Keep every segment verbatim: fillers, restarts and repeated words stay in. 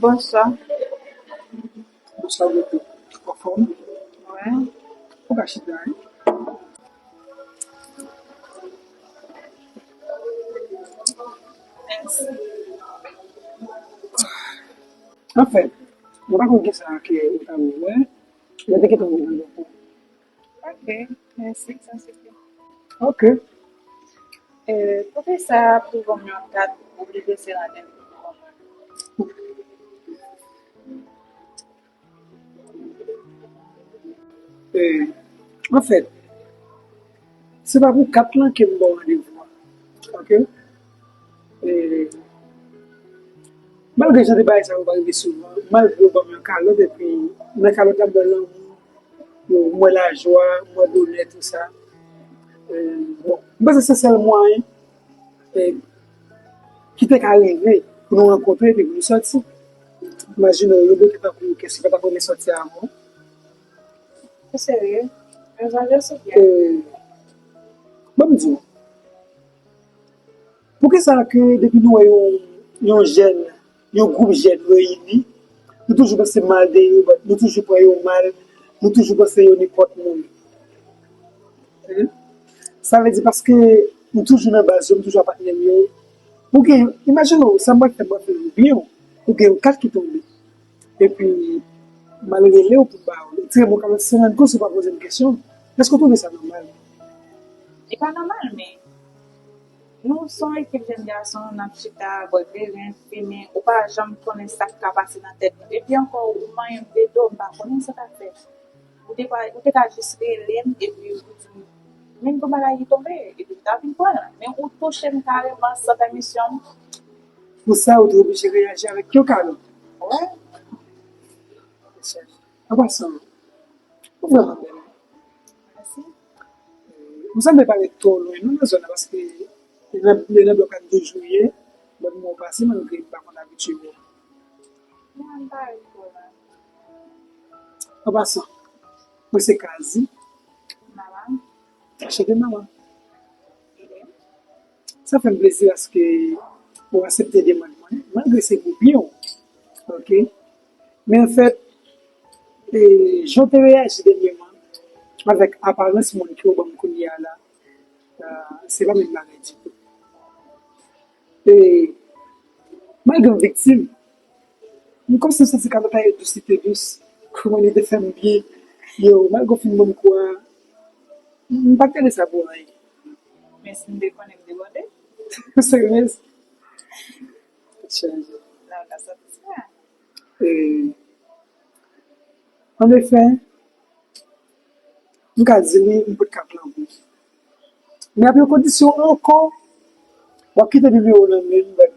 Bonswa. Bonswa, Gogo. Ou anfòm? Wi. Ou ka chita, wi. Mèsi. Anfen, mwen pa konn kisa ke ou ta vle wè. Mwen te gentan vin nan dokò. Ok, mèsi, sa sifi. Ok. E, poukisa pou ban m yon kat ou vle pase randevou pou mwen? E, anfèt, se pa pou kat lan ke m ba w randevou an. Ok? E, malgre jan de bagay sa yo pa rive souvan, malgre yo ban m yon kalòt, epi nan kalòt la, m wè lanmou, m wè lajwa, m wè bonè, tou sa. E, bon, m panse se sèl mwayen, e, ki te ka rive pou nou rankontre epi pou nou sòti. Imajine w, yon bouke tankou w, kèsi pa t ap renmen sòti avè w. Ou serye? Rezon je sou byen. E, ban m di w, poukisa ke depi nou wè yon, yon jèn, yon gwoup jèn reyini, nou toujou panse mal de yo, nou toujou pran yo mal, nou toujou panse yo nenpòt moun? Hein? Sa vle di paske m toujou nan baz yo, m toujou ak patnè m yo. Ou gen, imajine w, sa m pral fè, m pral fè l byen, ou gen yon kat ki tonbe. Epi, m al rele w pou m ba w li. Tire m yon kalòt san rann kont si w pa poze m kesyon. Èske w twouve sa nòmal? Li pa nòmal, men nou se yon ekip jèn gason, n ap chita, bwè kleren, fimen, ou pa janm konnen sa k ka pase nan tèt nou. Epi ankò, ou manyen m de do, m pa konnen sa k ap fèt. Ou te ka, ou te ka jis rele m, epi ou di m, "Men gon bagay ki tonbe," epi m ta vin pran l. Men ou touche m kareman san pèmisyon m. Pou sa, ou te oblije reyaji avèk yon kalòt. Wi. An pasan, ou vrèman bèl. Mèsi. M sanble pa ret twò lwen, non, nan zòn nan, paske lè nan, lè nan blòk la m toujou ye, lòt mwen pase, malgre m pa konn abitye wè. Non, m pa ret twò lwen. An pasan, mwen se Kazi. Mama. Anchante, mama. Ede. Sa fè m plezi paske ou aksepte demann mwen, malgre se pou byen w. Ok? Men anfèt, e, jan w te reyaji dènyèman, avèk aparans moun ke w ban m kounye a la, e, se pa menm bagay ditou. E, malgre m viktim, m kòmsi m santi kalòt la yo dous, li te dous. Kòman li te fè m byen. Yo, malgre w fin ban m kou a, m pa t gade sa pou anyen. Men si m te konnen, m te bòde. Serye? Tèt chaje. La, w ka satisfè. E, an efè, m ka di li, m pot ka plan pou. Men ap yon kondisyon ankò, w ap kite nimewo w nan men m, but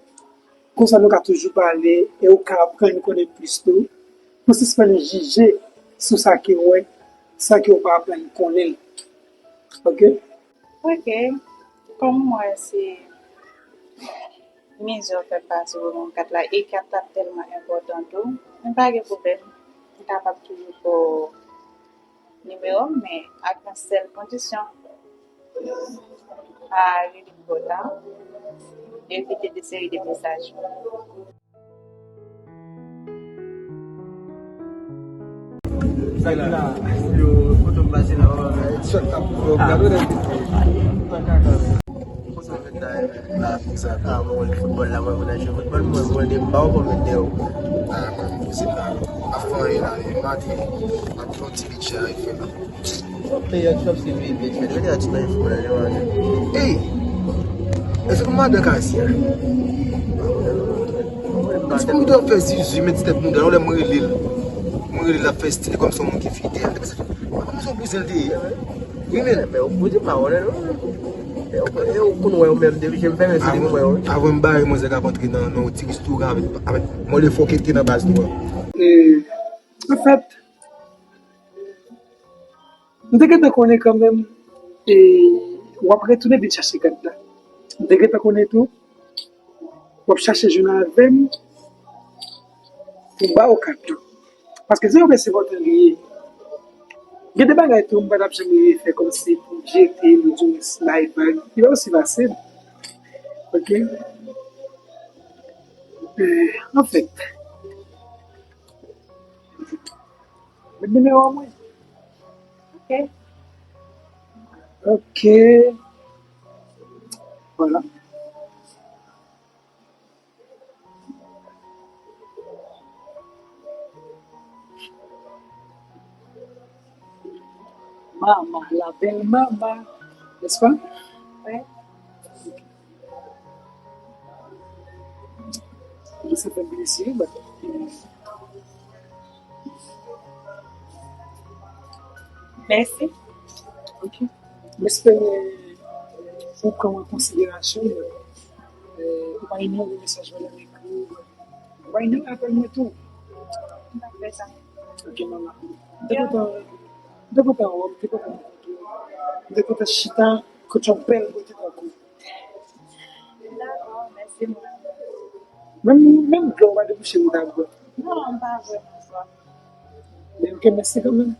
konsa nou ka toujou pale, e ou ka aprann konnen plis tou, pou sispann jije sou sa ke w wè, san ke w pa aprann konnen l. Ok? Ok, kòm m wè se mizè w fè pase pou mwen kat la, e kat la tèlman enpòtan tou, men pa gen pwoblèm, m kapab toujou ba w nimewo m, men ak yon sèl kondisyon, pa rele m twò ta, evite de seri de mesaj. Sa ki la, yo, foto m pase la, yo, shot ap, yo, gade w nan. Konsa fèt la, la, konsa, a, mwen wè foutbòl la, mwen, mwen nan jwe foutbòl, mwen, mwen, de ba w konbyen de yo. A, mwen, se pa, ap fè anyen la, e, maten, ap fè yon ti beat, e, fè la. Peyòd Trump se veye byen fèt. Gade a ti nan info la, yo, ale. Ey! Èske madan Kazi a? Èske mouda ap fè zizi, met ti tèt mouda, yon lè m rele l. M rele l, l ap fè stil kòm se yon moun ki fidèl. Èske, kòm se yon bouzen l te ye? Wi, men. Men ou poze pawòl, non? E ou konn wè yo menm, depi je m fèmen, se li m wè yo. Avan m bare, manzè k ap antre nan, nan yon ti restoran avèk, avèk mòde fò ki te nan baz nou an. E, anfèt, M te gentan konnen kanmenm, e, w ap retounen vin chache kat la. M te gentan konnen tou, w ap chache jwenn avè m pou m ba w kat la. Paske se yon pèsevòtan li ye. Gen de bagay tou m pa t ap janm rive fè kòmsi pou m jete, m di bay vag. Li pa osi fasil. Ok? E, anfèt, Met nimewo a mwen. Ok. Ok. Vwala. Mama, la belle mama, n'est-ce pas? Wi. Sa fè m plezi, but, mèsi. Ok. M espere ou pran mwen konsiderasyon, eh, ou pa inyore mesaj mwen nan ekri. Ou pa inyore apèl mwen tou. M pa fè sa. Ok, mama. M te kontan, m te kontan wè w, m te kontan rankontre w. M te kontan chita kot yon bèl bote tankou w. Dakò, mèsi mwen. Menm, menm dlo w pa debouche ou ta bwè. Non, m pa vrèman swaf. Men ok, mèsi kanmenm.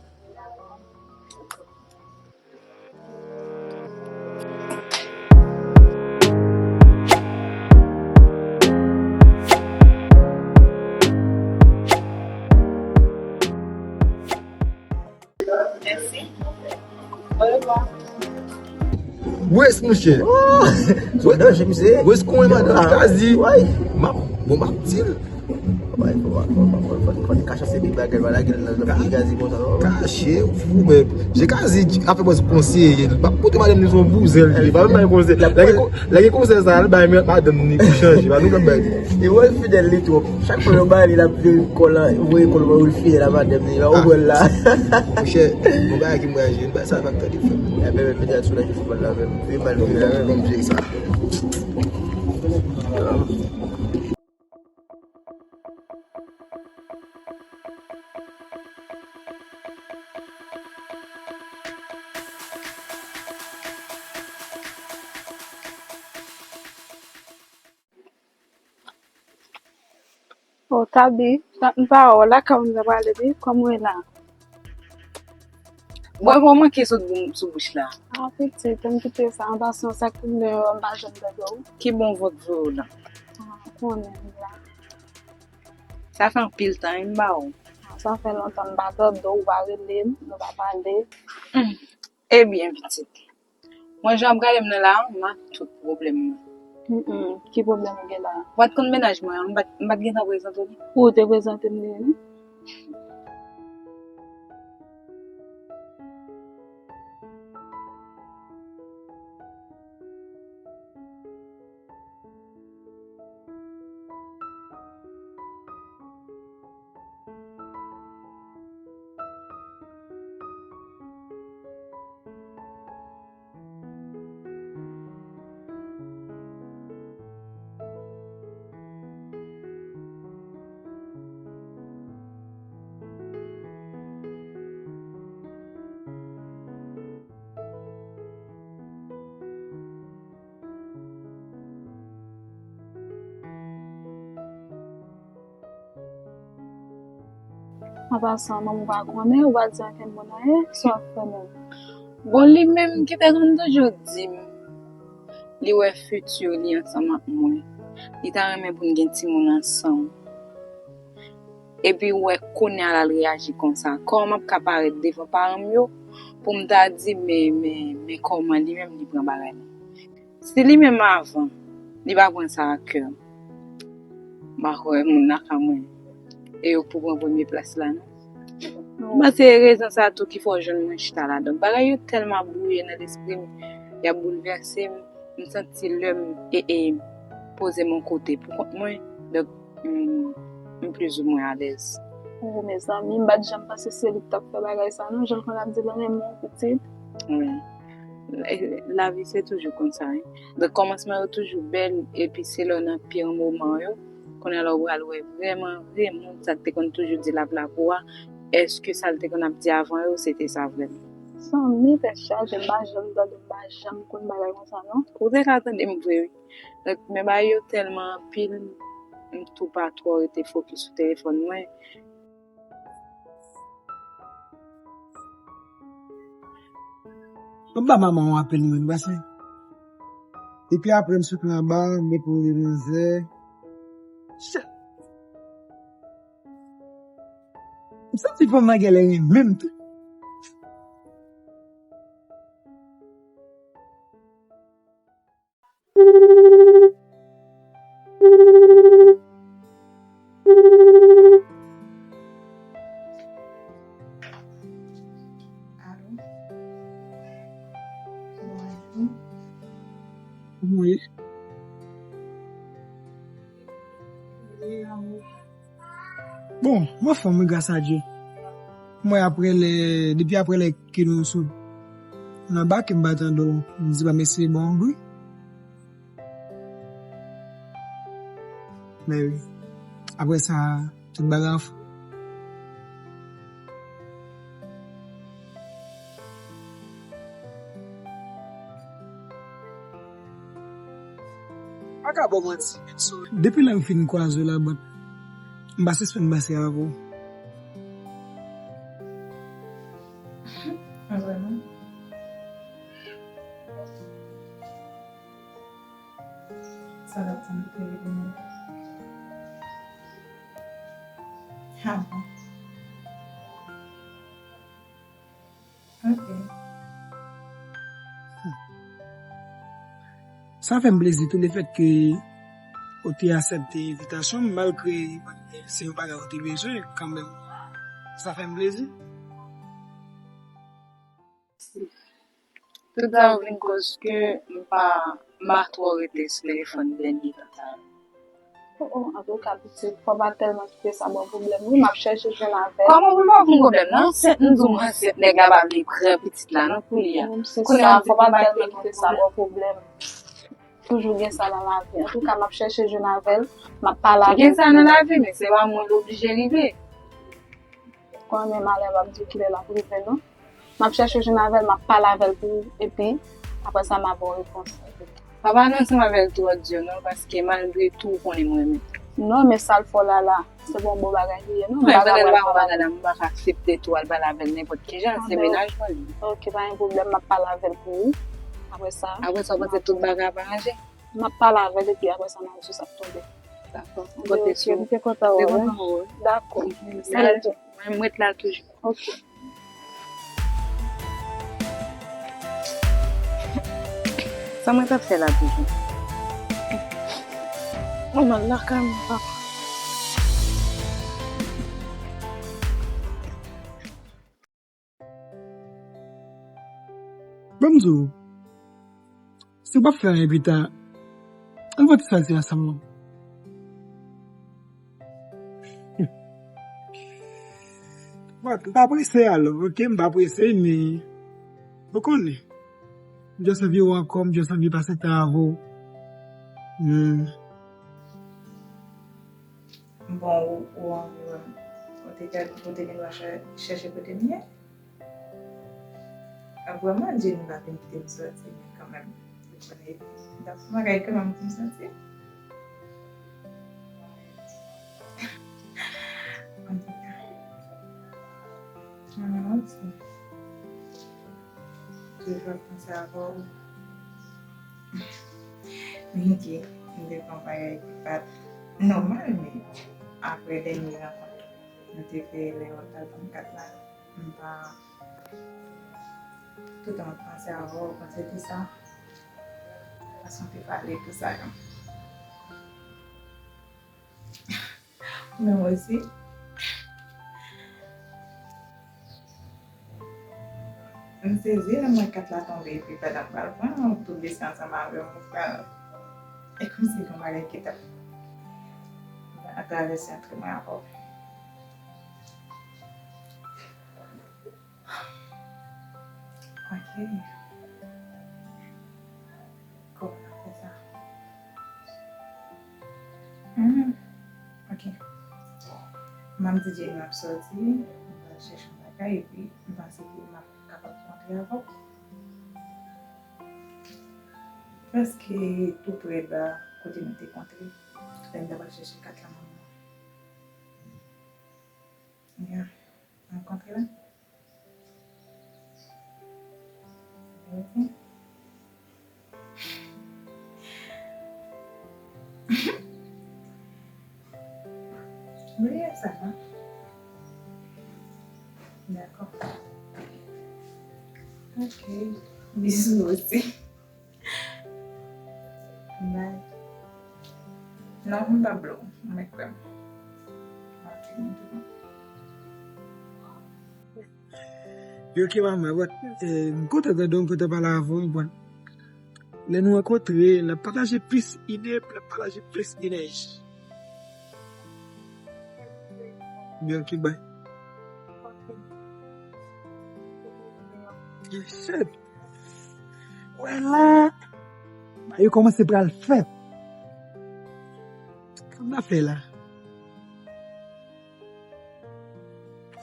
Mèsi. Orevwa. Wes, monchè. Wes, kòman madanm Gazi? M ap, bon, m ap di l. Fò n kache se pi bagay pa lage l nan zòt pi Gazi konsa non. Kache, ou fou menm. Je Gazi ap fè bòz konseye, li p ap koute madanm li, se yon bouzèl li ye, pa menm bay konsèy. Lè gen konsèy sa, al bay madanm li pou chanje, pa nou k ap bay li. E wè l fidèl li twòp. Chak fwa yo bay li, l ap vire kò l, voye kò l, wè l fidèl a madanm li, la ou wè l la. Monchè, yon bagay ki mwen je, bay sa pa k tande frè m. Ebyen, mete al sou la, je fò pa l la menm. Vire mal, vire mal. Bon, bon, bon, vire sa. O, Tabi, ta-, m pa wè w lakay ou m ta prale wi, kòman w ye la? Mwen, mwen manke sot sou bouch la. A, pitit, ann kite sa, an pasan, sa k tonbe yo, m pa janm tande w. Ki bon vant voye w la? A, ou konnen m la. Sa fè anpil tan, wi, m ba w. A, sa fè lontan m pa tande w, ou pa rele m, nou pa pale. Hmm. Ebyen, pitit. Mwen, jan w ap gade m nan la, m ak tout pwoblèm mwen. Hmm, ki pwoblèm ou gen la? Ou pa t konn mennaj mwen an, m pa t, m pa t gentan prezante w li. Ou te prezante m li, wi. An pasan, manman w pa konnen, ou pa di ankenn moun anyen, sa w ap fè menm? Bon, li menm ki te konn toujou di m, li wè fiti li ansanm ak mwen. Li ta renmen pou n gen timoun ansanm. Epi w wè kounye a l al reyaji konsa. Kòman m ap ka parèt devan paran m yo pou m ta di, men, men, men kòman li menm li pran bagay la? Si li menm avan, li pa pran sa a kè, m pa kwè moun lakay mwen e yo k pou pran premye plas la, non. M panse e rezon sa a tou ki fè w jwenn mwen chita la. Donk, bagay yo tèlman ap bwouye nan lespri m, y ap boulvèse m, m santi lè m, e, e, poze m yon kote pou kont mwen, donk, m, m plizoumwen alèz. O, mezanmi, m pa t janm panse se li k t ap fè bagay sa, non, jan l konn ap di l renmen w, pitit. Wi. E, lavi se toujou konsa, wi. Donk, kòmansman yo toujou bèl, epi se lè w nan pire moman yo, kounye a la w pral wè vrèman vre moun sa k te konn toujou di l ap la pou w a, èske sa l te konn ap di avan yo, se te sa vrèman? Zanmi, tèt chaje, m pa janm tande, m pa janm konn bagay konsa, non. Ou te ka tande m vre, wi. Donk, men bagay yo tèlman anpil, m tou pa twò rete fokis sou telefòn mwen. Mwen ba manman w apèl mwen, nou pa se. Epi apre, m sot anba, m repoze nan zè. Chè. M santi fanm nan genlè renmen m tou. Wi. Bon, m anfòm wi, gras a Dye. Mwen, aprè lè, depi aprè lè ke nou sot nan bak, m pa tande w, m di pa mèsi, bon, wi. Men wi. Aprè sa, tout bagay anfòm. Pa ka ba w manti, men so. Depi lè m fin kwaze w la, but m pa sispann panse avè w. Ah, vrèman? Sa l ap di m pou li menm. Ah bon. Ok. Sa fè m plezi tou lefèt ke ou te aksepte envitasyon m, malgre se yon bagay ou te bezwen kanmenm. Sa fè m plezi. Tout sa yo vin koz ke m pa, m pa twò rete sou telefòn dènye tan sa yo. Oh, oh, antouka, pitit, fò pa tèlman kite sa ba w pwoblèm. Wi, m ap chèche jwenn avè l. Kòman pou l pa ba m pwoblèm? Nan ansent, m di w m ansent, nèg la pa vle pran pitit la, non, kounye a. Menm si sa, fò pa tèlman kite sa ba w pwoblèm. Toujou gen sa nan lavi. Antouka, m ap chèche jwenn avè l, m ap pale avè l. Gen sa nan lavi, men se pa mwen l oblije rive. Konnen malè p ap di w kilè l ap rive, non. M ap chèche jwenn avè l, m ap pale avè l pou ou, epi, aprè sa, m a ba w repons. Pa pale ansanm avè l twò di non, paske malgre tou, ou konnen m renmen l. Non, men sa l fè w la, la, se pa yon bon bagay li ye, non. Mwen, pandan l pa yon bagay la, m pa ka aksepte tou al pale avè l nenpòt ki jan, se mennaj mwen li. Ok, pa gen pwoblèm, m ap pale avè l pou ou. Aprè sa. Aprè sa, w panse tout bagay ap aranje? M ap pale avè l, epi aprè sa, m a di w sa k tonbe. Dakò. M konte sou ou. M te kontan wè w. M te kontan wè w. Dakò. Mèsi. Mwen, mwen ret la toujou. Ok. Sa mwen t ap fè la toujou? Mwen al lakay mwen, papa. Ban m di w, si w p ap fè anyen pita, ann fè yon ti sòti ansanm non. Bon, m pa prese alò, ok, m pa prese, men ou konnen. M just anvi wè w ankò, m just anvi pase tan avè w. Hmm. Bon, ou, ou anvi wè m. Ou te ka, ou te gen dwa chè-, chèche kote m ye? Vrèman, Jenny pa vin kite m sòti, men kanmenm, ou konnen, m t ap fè bagay kanmenm pou m sòti. Antouka, mwen menm osi, toujou ap panse avè w. Men ki, m te fè yon bagay ki pa t nòmal, men aprè dènye rankont nou te fè lè w t al ban m kat la, m pa Toutan m ap panse avè w, panse de sa. Fason w te pale, tout sa yo. Mwen osi. M sezi lè m wè kat la tonbe, epi pandan m pral pran, ou tou blese ansanm avè m, ou pral. E kòmsi gen yon bagay ki t ap atravèse antre mwen avè w. Ok. Kòman n ap fè sa? Hmm. Ok. M ap di Jenny m ap sòti, m pral chèche yon bagay, epi m panse ke m ap kapab kontre avè w. Prèske tou prè la kote nou te kontre, lè m t ap al chèche kat la manman. Yeah. Rankontre la. Ok. Bliye sa, non. Dakò. Ok. Bizou osi. Bye. Non, m pa blow. Mwen kwè m. Ok, m te bon. Yo, ok, manman, but, eh, m kontan tande w, m kontan pale avè w, but lè nou rankontre, n ap pataje plis ide, n ap pataje plis enèji. Byen, ok, bye. Shit. Wè la, bagay yo kòmanse pral fèt. Sa m ta fè la?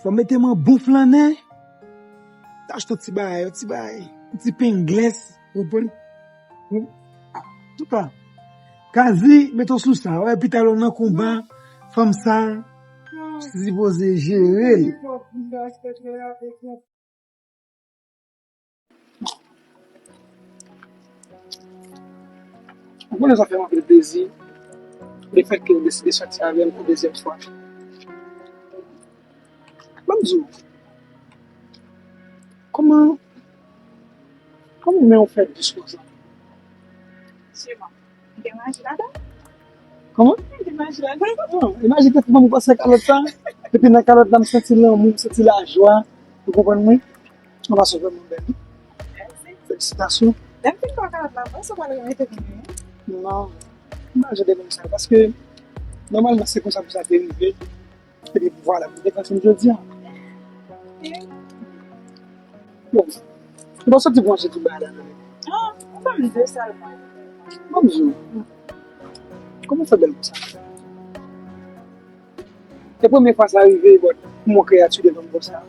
Fò m mete m an bon flannen. T achte yon ti bagay, yon ti bagay, yon ti pengles, ou konprann? Antouka, Kazi, mete w sou sa. Wè, pita lè w nan konba, fanm sa, sipoze jere l. Ou konnen sa fè m anpil plezi, lefètke w deside sòti avè m pou dezyèm fwa. Ban m di w, kòman, kòman men w fè dous konsa? Sèlman, gen maji ladan. Kòman? Gen maji ladan. Non, e maji tèt mwen, m pase kalòt sa. Epi nan kalòt la, m santi lanmou, m santi lajwa. Ou konprann mwen? Yon fason vrèman bèl, wi. Mèsi. Felisitasyon. Lè m fin pran kalòt la, mwen, sa pral remete vini, wi. Non. M pa jan de moun sa yo, paske nòmalman se konsa pou sa te rive. Epi vwala, m te fè sa jodi a. Ok. Bon, m pa soti pou manje tout bagay la, non. Ah, ou ban m de sèlman. Ban m di w. Kòman fè bèl konsa? Se premye fwa sa rive, but, pou m wè kreyati devan m konsa.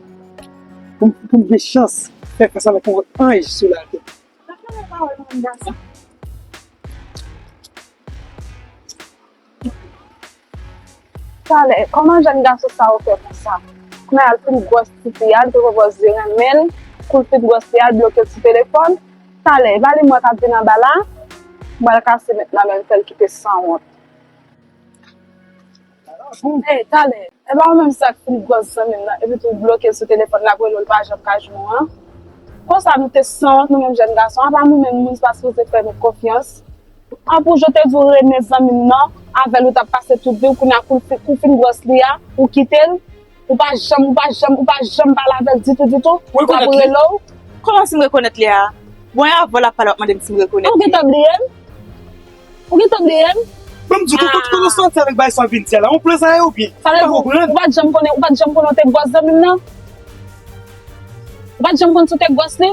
Pou m, pou m gen chans fè fas avèk yon anj sou latè. Sa fè mwen pa wè yon gason. Talè, kòman jèn gason sa yo fè konsa? Kounya l fin gwòs tifi a, l te pwopòze renmen l, kou l fin gwòs li a, l bloke l sou telefòn. Talè, e pa li m wè k ap vin anba la, m pral kase mentnan, men m fè l kite sanwont. Ey, talè, e pa ou menm sa k fin gwòs zanmi m nan, epi tou w bloke l sou telefòn, l ap rele w, l pa janm ka jwenn ou an. Konsa nou te sanwont, nou menm jèn gason, apa nou menm moun pa sipoze fè nou konfyans? An pou jan w te di w renmen zanmi m nan, avè l ou t ap pase tout vi w, kounya kou l fin, kou l fin gwòs li a, ou kite l, ou pa janm, ou pa janm, ou pa janm pale avè l ditou, ditou, l ap rele w. Kòman si m rekonèt li a? Bon, e avè w l ap pale, w ap mande m si m rekonèt li. Ou gentan bliye m? Ou gentan bliye m? Ban m di w, kote, kote w sòti avèk bagay sa w vin di a la? Yon plan sa ye oubyen? Sa vle di ou pa t janm konnen, ou pa t janm konnen w te gwòs zanmi m nan? Ou pa t janm konn si w te gwòs li?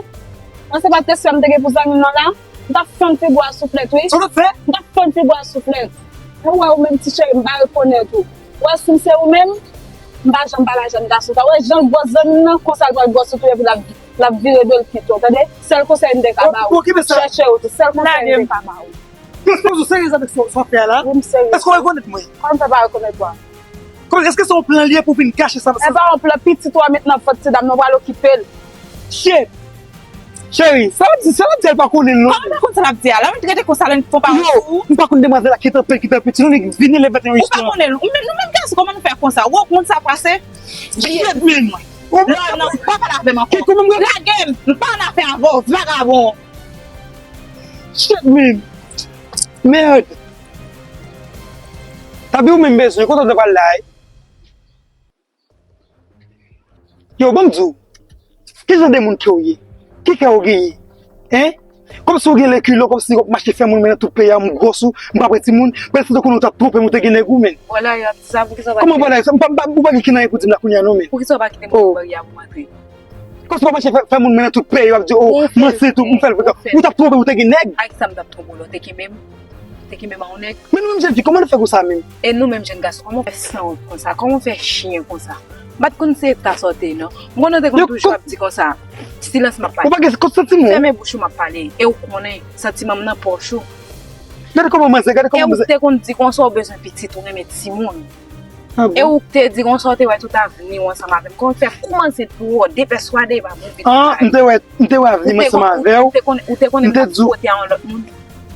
Mwen se pa t respè m te gen pou zanmi m nan la? M t ap fann figo a souflèt, wi. Sa w t ap fè? M t ap fann figo a souflèt. Ou wè ou menm ti cheri, m pa rekonèt ou. Ou wè si m se ou menm, m pa janm pale a jèn gason sa. Ou wè jan l gwòs zanmi m nan, konsa l pral gwòs ou tou epi l ap, l ap vire do l kite w, tande? Sèl konsèy m te ka ba ou, chèche ou tou. Sèl konsèy m te ka ba ou. Èske w serye avèk sa w ap fè a la? Wi, m serye. Èske w rekonèt mwen? Kòman m fè pa rekonèt ou a? Kòman, èske se yon plan li ye pou vin kache sa? E pa yon plan, pitit ou a met nan vant ti dam nan, w pral okipe l. Shit! Cheri, sa l ap di, sa l ap di a, l pa konnen l non. Kòman l pa konn sa l ap di a? Lè w rete konsa, lè l fon pawòl sou ou. Yo, m pa konn demwazèl la ki t anpil, ki t anpil. Ti nou li vini le venteyen. Ou pa konnen l. Ou menm, nou menm gason, kòman nou fè konsa? Ou konn sa pase? Shit, man. Lè w nan, ou pa pale avè m ankò. Lage m, m pa annafè avè w, vagabon. Shit, man. Mèd. Tabi ou menm bezwen, kote w te pral la? Yo, ban m di w, ki jan de moun ke w ye? Ki kè w genyen? Hein? Kòmsi w gen lè kilò, kòmsi w ap mache fè moun men nan tout peyi a, m gwòs ou, m pa pran timoun, prèske tankou w t ap twonpe m, ou te gen nèg ou, men. Vwala, y ap di sa, poukisa w pa kite m? Kòman vwala? Sa, m pa, m pa, ou pa gen kin nan pou di m la kounye a non, men. Poukisa w pa kite m nan bari a pou m antre? Kòmsi w ap mache fè, fè moun men nan tout peyi, w ap di, oh, m ansent ou, m fè l vre. Ou t ap twonpe m, ou te gen nèg. Ak sa m t ap twonpe w la, w te kenbe m? Te kenbe m a yon nèg. Men nou menm jèn fi, kòman nou fè konsa menm? E nou menm jèn gason, kòman w fè sanwont konsa? Kòman w fè chen konsa? M pa t konn se eta sa w te ye, non. M konnen w te konn toujou ap di konsa, silans m ap pale. Ou pa gen kont santiman. Fèmen bouch ou, m ap pale. E w konnen, santiman m nan pòch ou. Gade kòman manzè, gade kòman manzè. E ou te konn di konsa w bezwen pitit, ou renmen timoun. Ah bon? E ou te di konsa w te wè tout avni w ansanm avè m. Kòman w fè kòmanse pou w depèswade pa bon pitit? Ah, m te wè, m te wè avni m ansanm avè w. Ou te konn, ou te konn, ou te konn m t ap fwote a yon lòt moun.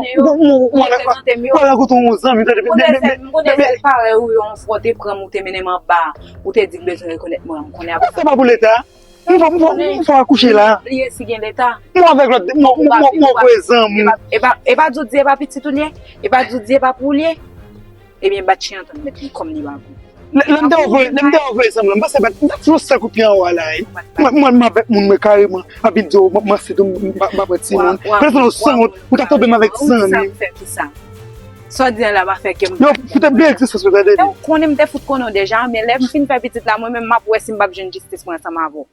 konnen yo, m reprezante m yo. Mwen rankontre yon zanmi, tande, m konnen sèl, m konnen sèl parèy ou yo, yon fwa w te pran m, ou te mennen m anba, ou te di m bezwen rekonèt mwen, m konnen apre sa. Sa pa pou Leta. M fò, m fò, m fò akouche la. Bliye si gen Leta. Mwen avèk lòt, mwen, mwen, mwen, mwen voye zanmi. E pa, e pa, e pa di w di e pa pitit ou l ye? E pa di w di e pa pou ou l ye? Ebyen, bat chen an tann mèt li kòm li pa pou. Lè, lè m te voye, lè m te voye zanmi la, m panse bat, m t ap fè yon sèl kout pye anwo a la, wi. Mwen, mwen, m avèk moun mwen kareman, ap vin di w, m, m ansent, m, m, m, m ap pran timoun. Pandan se yon sanwont, ou t ap twonpe m avèk zanmi. Sa w fè ki sa? Sa w di an la pa fè ke m. Yo, poutèt byen egzistans mwen, tande. Ou konnen m te fout konnen w deja, men lè m fin fè pitit la, mwen menm, m ap wè si m p ap jwenn jistis mwen ansanm avè w.